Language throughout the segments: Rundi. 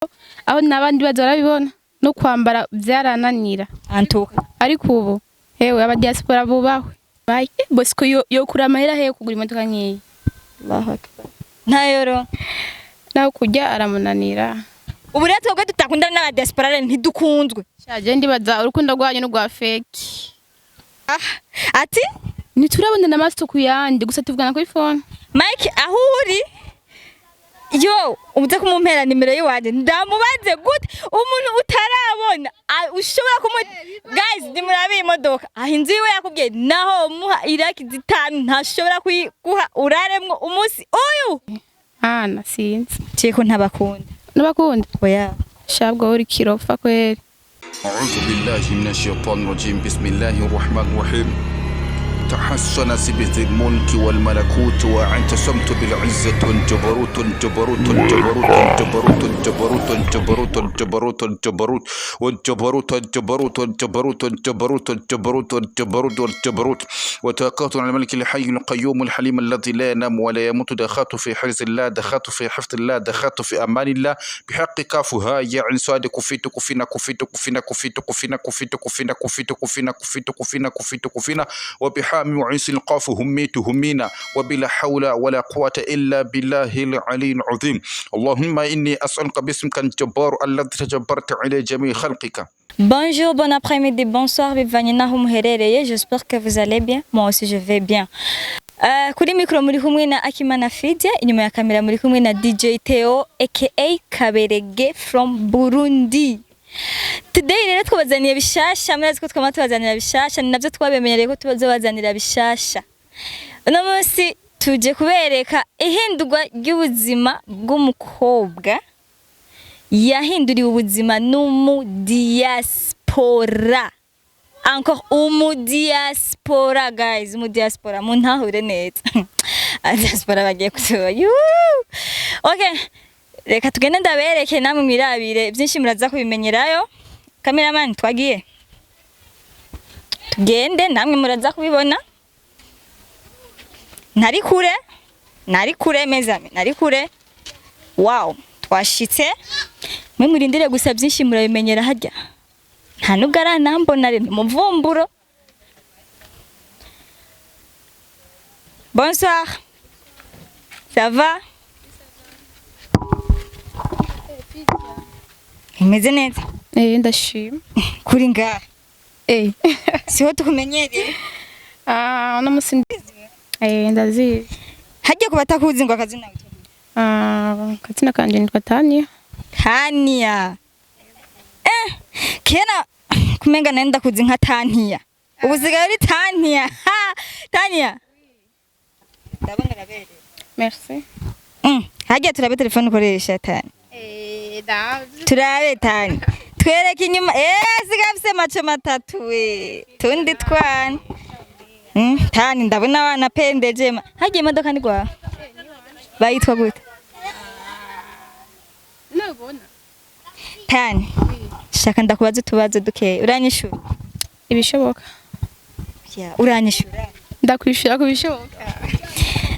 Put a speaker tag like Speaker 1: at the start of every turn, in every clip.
Speaker 1: Aho n'abandi baza barabibona no kwambara vyarananira.
Speaker 2: Antuka.
Speaker 1: Ariko ubu hewe aba diaspora bubahwe. Baye Bosco yo kura amahera hehe kugura imodoka nkiyi?
Speaker 2: Allahu akbar. Ntayoro.
Speaker 1: Naho kurya aramunanira.
Speaker 2: Ubu rero twebwe tutakundana n'aba diaspora rero ntidukunzwe.
Speaker 1: Shaje ndibaza urukundo rwanyu n'urwa fake.
Speaker 2: Ah, ati
Speaker 1: ntiturabonana amaso ku yandi, gusa tuvugana kuri phone.
Speaker 2: Mike, aho uri yo uze kumumpera nimero yiwanje, ndamubaze gute umuntu utarabona ushobora kumu. Guys, nimurabe iyi modoka aho inzu yiwe yakubwiye naho muha iraki 5 ntashobora kuyiguha uraremwo umunsi uyu.
Speaker 1: Ana sinzi.
Speaker 2: Ceko ntabakunda.
Speaker 1: Nabakunda.
Speaker 2: Oya.
Speaker 1: Shabwo uri kirofa kweri.
Speaker 3: أعوذ بالله من الشيطان الرجيم، بسم الله الرحمن الرحيم. تحسن بذي الملك والملكوت واعتصمت بالعزة جبروت جبروت جبروت جبروت جبروت جبروت جبروت جبروت والجبروت جبروت جبروت جبروت جبروت جبروت والجبروت، وتوكلت على الملك الحي القيوم الحليم الذي لا ينام ولا يموت. دخلت في حرز الله، دخلت في حفظ الله، دخلت في أمان الله، بحق كاف ها يا عين صاد كفيت كفينا كفيت كفينا كفيت كفينا كفيت كفينا كفيت كفينا كفيت كفينا كفيت كفينا، وبحام وعيس القاف هميت همينا، وبلا حول ولا قوة إلا بالله العلي العظيم. اللهم إني أسألك باسمك الجبار الذي تجبرت على جميع خلقك.
Speaker 2: Bonjour, bon après-midi, bonsoir, bivanye naho muherereye. J'espère que vous allez bien. Moi aussi je vais bien. Kuri mikro muri kumwe na Akimana Fidia, inyuma ya kamera muri kumwe na DJ Theo aka Kaberege from Burundi. Today rero twabazaniye bishasha, murazi ko twama tubazanira bishasha, ni navyo twabemenyereye ko tubazobazanira bishasha. Uno munsi tuje kubereka ihindurwa ry'ubuzima bw'umukobwa yahinduriwe ubuzima n'umudiaspora. Encore umudiaspora, guys, umudiaspora, muntahure neza. Diaspora bagiye kutuba. Yuuu! Okay, reka tugende ndabereke namwe mwirabire byinshi muraza kubimenyerayo. Cameraman, twagiye. Tugende namwe muraza kubibona. Ntari kure, ntari kure mezame, ntari kure. Wow, twashitse. Mwe murindire gusa byinshi murabimenyera harya. Nta nubwo aranambona rero umuvumburo. Bonsoir. Ça va? Umeze neza?
Speaker 1: Ndashima.
Speaker 2: Kuri ngaha. Siho tukumenyereye.
Speaker 1: Ah, uno musi ndazizi.
Speaker 2: Harya ku batakuzi ngo akazina witwa?
Speaker 1: Ah, akazina kanje nitwa Tania.
Speaker 2: Tania. Kera kumenga nari ndakuzi nka Tania. Ubu usigaye uri Tania. Ha, Tania. Ndabona uraberewe.
Speaker 1: Merci.
Speaker 2: Harya turabe telefone ukoresha Tania.
Speaker 1: Da.
Speaker 2: Turabe Tania. Twereke inyuma. Sigaye afise macho matatu we. Tundi twana. Tani ndabona abana pendeje. Harya imodoka ni gwawe? Bayitwa gute?
Speaker 1: Nabona.
Speaker 2: Tani. Shaka ndakubaza utubazo dukeya. Uranyishura?
Speaker 1: Ibishoboka.
Speaker 2: Ya, uranyishura.
Speaker 1: Ndakwishura ku bishoboka.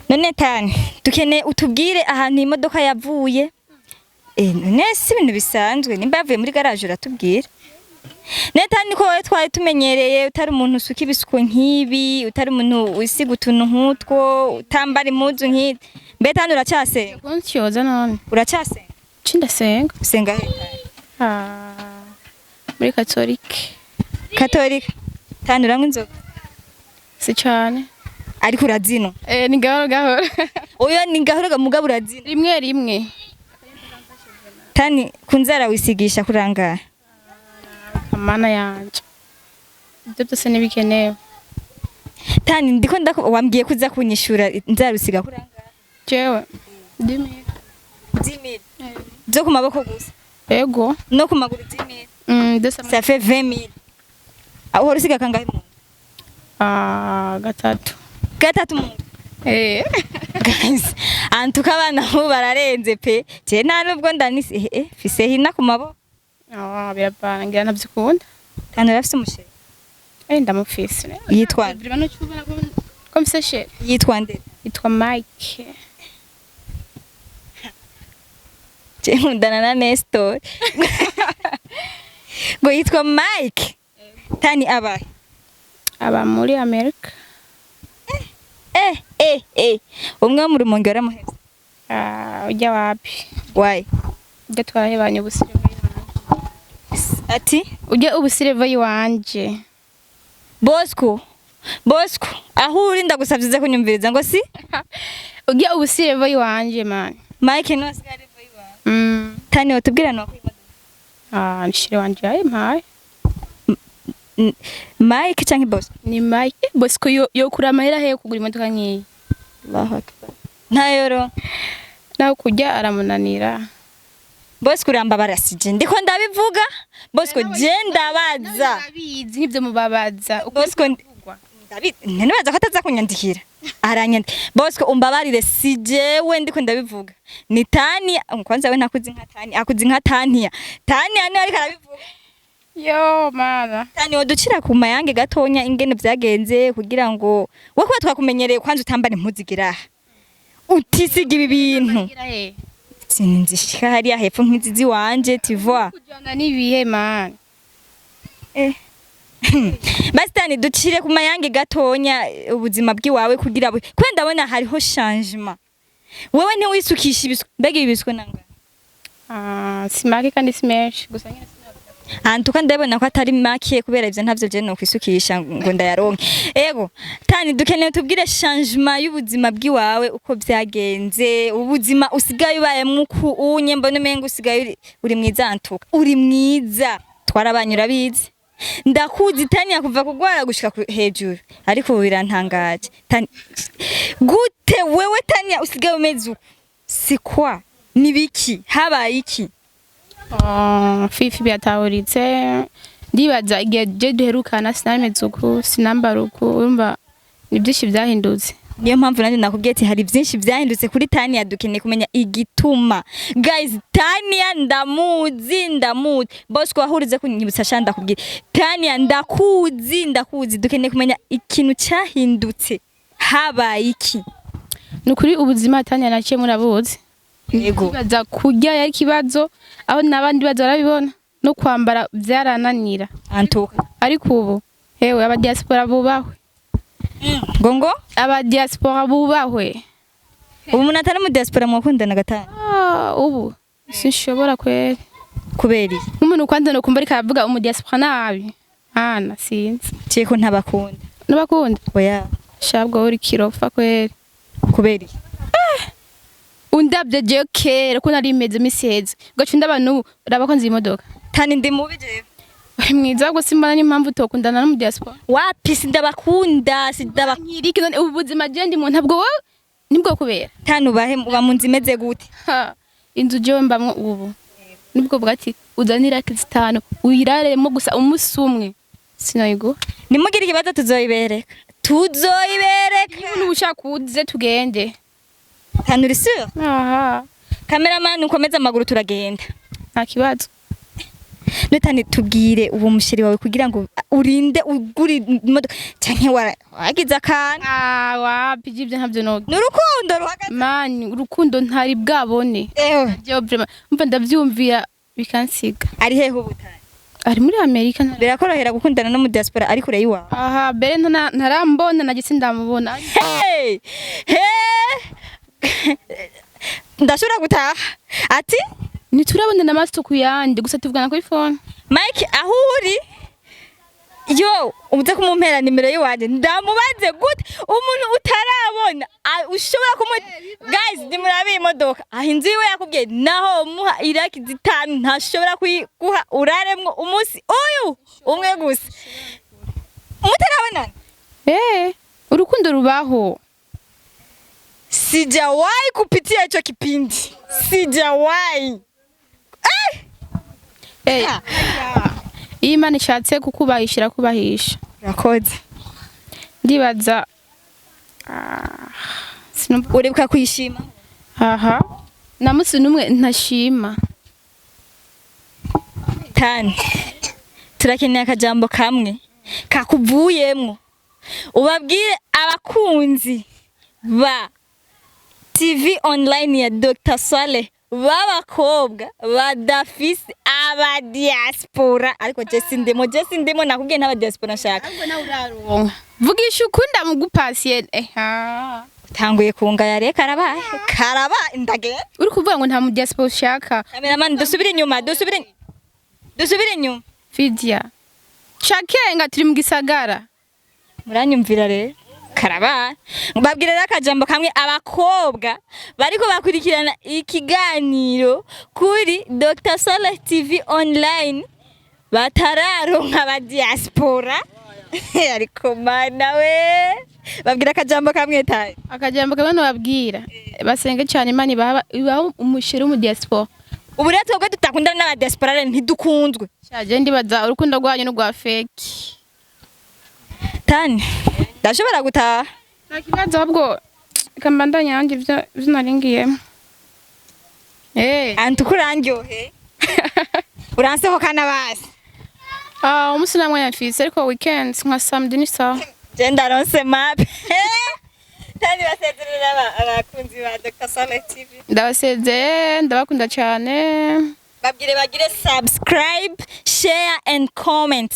Speaker 2: None Tani, dukeneye utubwire ahantu imodoka yavuye. None si ibintu bisanzwe, nimba yavuye muri garage uratubwira. None Tani, ko wowe twari tumenyereye utari umuntu usuka ibisuko nk'ibi, utari umuntu usiga utuntu nk'utwo, utambara impuzu nk'izi. Mbe Tani uracyasenga?
Speaker 1: Kuntyoza none.
Speaker 2: Uracyasenga?
Speaker 1: Ci ndasenga.
Speaker 2: Usenga he?
Speaker 1: Ah, muri Katolike.
Speaker 2: Katolika. Tani uranywa inzoga?
Speaker 1: Si cane.
Speaker 2: Ariko urazinwa.
Speaker 1: Ni gahoro gahoro.
Speaker 2: Oya, ni gahoro mugabo urazinwa.
Speaker 1: Rimwe rimwe.
Speaker 2: Tani kunzara wisigisha kurangaye?
Speaker 1: Amana yanje. Ibyo byose ntibikenewe.
Speaker 2: Tani ndiko ndako wambwiye kuza kunyishura, inzara usiga kurangaye?
Speaker 1: Jewe. Ndimi.
Speaker 2: 10,000. Zo ku maboko gusa?
Speaker 1: Ego.
Speaker 2: No ku maguru 10,000?
Speaker 1: Desa.
Speaker 2: Ça fait 20,000. Aho uhora usiga kangahe mu?
Speaker 1: Ah, gatatu.
Speaker 2: Gatatu mu. Guys, antuka abana bo bararenze pe. Je nta nubwo ndanise fise hina ku maboko.
Speaker 1: Ah, biravana ngira ntavyikunda.
Speaker 2: Tani urafise umusheri?
Speaker 1: Ndamufise.
Speaker 2: Yitwa nde?
Speaker 1: Vraiment ntucubona ko mfise chéri.
Speaker 2: Yitwa nde?
Speaker 1: Yitwa Mike.
Speaker 2: Je nkundana na Nestor. Ngo yitwa Mike. Tani abahe?
Speaker 1: Aba muri Amerika.
Speaker 2: Eh, umwe wo mu Rumonge waramuhevye?
Speaker 1: Ah, ujya wapi?
Speaker 2: Why?
Speaker 1: Ujya twarahebanye ubusireva iwanje.
Speaker 2: Ati?
Speaker 1: Ujya ubusireva iwanje.
Speaker 2: Bosco, Bosco, aho uri ndagusavye uze kunyumviriza ngo si
Speaker 1: Ujya ubusireva iwanje, man.
Speaker 2: Mike niwe asigaye ari iwawe. Tani, wotubwira no
Speaker 1: Ah, nshire wanje yayimpaye.
Speaker 2: Mike canke Bosco?
Speaker 1: Ni Mike. Bosco yo kura amahera he kugura imodoka nk'iyi?
Speaker 2: Allahu akbar, ntayoro.
Speaker 1: Nawe kujya aramunanira.
Speaker 2: Bosco, urambabara, sije ndiko ndabivuga. Bosco, je ndabaza.
Speaker 1: Urabizi nk'ibyo mubabaza.
Speaker 2: Bosco, ntibaza ko ataza kunyandikira, aranyandikira. Bosco, umbabarire, si jewe ndiko ndabivuga, ni Tani. Kwanza we ntakuzi nka Tani, akuzi nka Tania. Tania niwe ariko arabivuga.
Speaker 1: Yo mana.
Speaker 2: Tani, woducira ku mayange gatonya ingene vyagenze kugira ngo we, kuba twakumenyereye kwanza utambara impuzu igira aha, utisiga ibi bintu?
Speaker 1: Gira he?
Speaker 2: Sinzishika hariya hepfo nk'izizi wanje, tu vois.
Speaker 1: Kujana n'ibihe, man.
Speaker 2: Eh. Basi Tani, ducire ku mayange gatonya ubuzima bw'iwawe kugira kubera ndabona hariho changement. Wewe ntiwisukisha ibisuko, mbega ibi bisuko nanga?
Speaker 1: Ah, si make kandi si menshi gusa nyine sinavuga.
Speaker 2: Antuka ndabona ko atari make, kubera ivyo ntavyo je no kwisukisha ngo ndayaronke. Ego Tani, dukeneye tubwire changement y'ubuzima bw'iwawe uko vyagenze, ubuzima usigaye ubayemwo uku unye. Mbona umenga usigaye uri mwiza. Antuka uri mwiza, twarabanye, urabizi, ndakuzi Tani kuva kugwara gushika hejuru, ariko ubu birantangaje. Tani, gute wewe Tani usigaye umeze uku? C'est quoi? Nibiki? Habaye iki?
Speaker 1: Ah, fifi byatahuritse. Ndibaza igihe je duherukana sinameze uku, sinambara uku. Urumva ni byinshi byahindutse.
Speaker 2: Niyo mpamvu nanjye nakubwiye ati hari byinshi byahindutse kuri Tania, dukeneye kumenya igituma. Guys, Tania ndamuzi, ndamuzi. Bosco, wahurize kunyibutsa sha, ndakubwira Tania ndakuzi, ndakuzi. Dukeneye kumenya ikintu cyahindutse, habaye iki?
Speaker 1: Ni ukuri ubuzima Tania naciye murabuzi.
Speaker 2: Yego.
Speaker 1: Ndibaza kurya yari ikibazo, aho n'abandi baza barabibona, no kwambara byarananira.
Speaker 2: Antuka.
Speaker 1: Ariko ubu hewe, aba diaspora bubahwe.
Speaker 2: Gongo.
Speaker 1: Aba diaspora bubahwe.
Speaker 2: Ubu umuntu atari mu diaspora mwakundana gatanu?
Speaker 1: Ah, ubu sinshobora kweri.
Speaker 2: Kubera iki?
Speaker 1: Nk'umuntu kwanza nokumva ariko aravuga umu diaspora nabi ana, sinzi.
Speaker 2: Ciye ko ntabakunda.
Speaker 1: N'abakunda?
Speaker 2: Oya.
Speaker 1: Shabwo uri kirofa kweri.
Speaker 2: Kubera iki?
Speaker 1: Undabye jewe kera ko nari meze imisi heza, ugaca undaba n'ubu, raba ko nzi imodoka.
Speaker 2: Tani, ndi mubi jewe?
Speaker 1: Uri mwiza, ahubwo simbona n'impamvu utokundana n'umu diaspora.
Speaker 2: Wapi, sindabakunda, sindabakunda.
Speaker 1: Nkiriki none ubu buzima je ndimo ntabwo wowe nibwo kubera.
Speaker 2: Tani, ubahe, uba mu nzu imeze gute?
Speaker 1: Ha, inzu jewe mbamwo ubu nibwo bwa ati uzanira 5 uyiraremo gusa umunsi umwe, sinoyiguha.
Speaker 2: Nimugire ikibazo, tuzoyibereka, tuzoyibereka.
Speaker 1: Niba ushaka uze tugende.
Speaker 2: Tani, uri sûr?
Speaker 1: Aha.
Speaker 2: Cameraman, ukomeze amaguru, turagenda.
Speaker 1: Nta kibazo.
Speaker 2: Nutani, tubwire uwo musheri wawe kugira ngo urinde ugura imodoka canke wagize akantu.
Speaker 1: Ah, wapi, ibyo ntabyo noga.
Speaker 2: Ni urukundo ruhagaze?
Speaker 1: Mani, urukundo ntari bwabone.
Speaker 2: Ewe.
Speaker 1: Jewe vraiment umva ndavyumvira bikansiga.
Speaker 2: Ari hehe ubu Tani?
Speaker 1: Ari muri Amerika
Speaker 2: Birakorohera gukundana no mu diaspora ari kure y'iwawe?
Speaker 1: Aha mbere ntarambona nagise ndamubona.
Speaker 2: Hey! Hey! Ndashobora gutaha ati
Speaker 1: Ntiturabona n'amaso ku yandi, gusa tuvugana kuri phone.
Speaker 2: Mike, aho uri yo uze kumumpera nimero yiwanje ndamubaze gute umuntu utarabona ushobora kumu. Guys, nimurabe iyi modoka aho inzu yiwe yakubwiye naho muha iraki 5 ntashobora kuyiguha uraremwo umunsi uyu umwe gusa mutarabonana.
Speaker 1: Eh, urukundo rubaho.
Speaker 2: Sijawahi kupitia hicho kipindi, sijawahi.
Speaker 1: Eh, iyo Imana ishatse kukubahisha irakubahisha.
Speaker 2: Urakoze.
Speaker 1: Ndibaza ah, sinumva.
Speaker 2: Uribuka kuyishima?
Speaker 1: Aha na musi n'umwe ntashima.
Speaker 2: Tani, turakeneye akajambo kamwe kakuvuyemwo ubabwire abakunzi ba TV online ya Dr. Swale. B'abakobwa badafise aba diaspora, ariko je sindimo, je sindimo, nakubwiye n'aba diaspora nshaka.
Speaker 1: Ahubwo nawe uraronka, vugisha ukunda mugupasiye eha.
Speaker 2: Tanguye kungaya rero, karabaye, karabaye, ndagenda.
Speaker 1: Uri kuvuga ngo nta mu diaspora ushaka.
Speaker 2: Cameraman, dusubire inyuma, dusubire inyuma.
Speaker 1: Fidia, cakenga turi mu gisagara.
Speaker 2: Muranyumvira rero, karabaye. Babwire rero akajambo kamwe abakobwa bariko bakurikirana ikiganiro kuri Dr Solar TV online batararonka aba diaspora. Ariko mana we, babwira akajambo kamwe tayi.
Speaker 1: Akajambo kamwe nobabwira, basenge cyane, Imana ibaha umusheri w'umu diaspora.
Speaker 2: Ubu rero twebwe tutakundana n'aba diaspora rero ntidukunzwe.
Speaker 1: Shaje, ndibaza urukundo rwanyu n'urwa fake.
Speaker 2: Tani, ndashobora gutaha?
Speaker 1: Nta kibazo, ahubwo reka mbandanye nanjye ivyo naringiyemo.
Speaker 2: Antu kurandyohe, uransohokana basi.
Speaker 1: Ah, umunsi nta mwanya mfise, ariko weekend nka samedi ni sawa.
Speaker 2: Je ndaronse mape. Tani, basezerera abakunzi ba Dr Solar TV.
Speaker 1: Ndabasezeye, ndabakunda cyane.
Speaker 2: Babwire bagire subscribe, share and comment.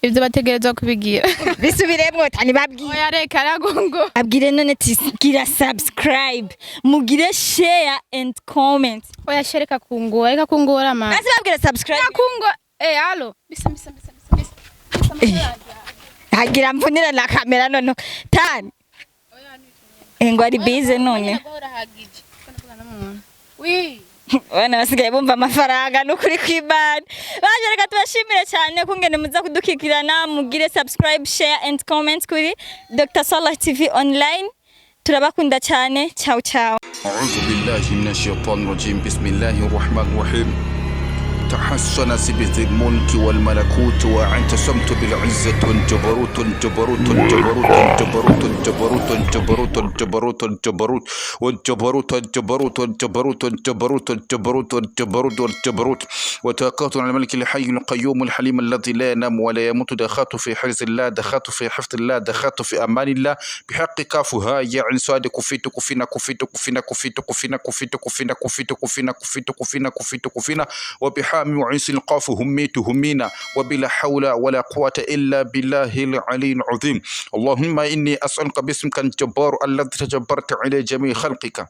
Speaker 1: Ibyo bategerezwa kubigira.
Speaker 2: Bisubiremwo tani, babwire.
Speaker 1: Oya, reka ragongo.
Speaker 2: Babwire none ti gira subscribe, mugire share and comment.
Speaker 1: Oya, sha, reka kungora, reka kungora ma.
Speaker 2: Basi babwire subscribe.
Speaker 1: Kungo allo, bisa bisa bisa bisa bisa.
Speaker 2: Hagira mvunira na kamera none tani. Ngo ari busy none.
Speaker 1: Oui.
Speaker 2: Bana basigaye bumva amafaranga n'ukuri kw'Imana. Baje, reka tubashimire cyane kungene muza kudukikirana, mugire subscribe, share and comment kuri Dr Salah TV online. Turabakunda cyane, ciao ciao.
Speaker 3: أعوذ بالله من الشيطان الرجيم، بسم الله الرحمن الرحيم. تحسن بذي الملك والملكوت واعتصمت بالعزة جبروت جبروت جبروت جبروت جبروت جبروت جبروت جبروت والجبروت الجبروت الجبروت الجبروت الجبروت الجبروت والجبروت، وتوكلت على الملك الحي القيوم الحليم الذي لا ينام ولا يموت. دخلت في حرز الله، دخلت في حفظ الله، دخلت في أمان الله. بحق كاف ها يا عين صاد كفيت كفينا كفيت كفينا كفيت كفينا كفيت كفينا كفيت كفينا كفيت كفينا كفيت كفينا، وبحام وعين القاف هميت همينا، وبلا حول ولا قوة إلا بالله العلي العظيم. اللهم إني أسألك باسمك الجبار الذي تجبرت على جميع خلقك.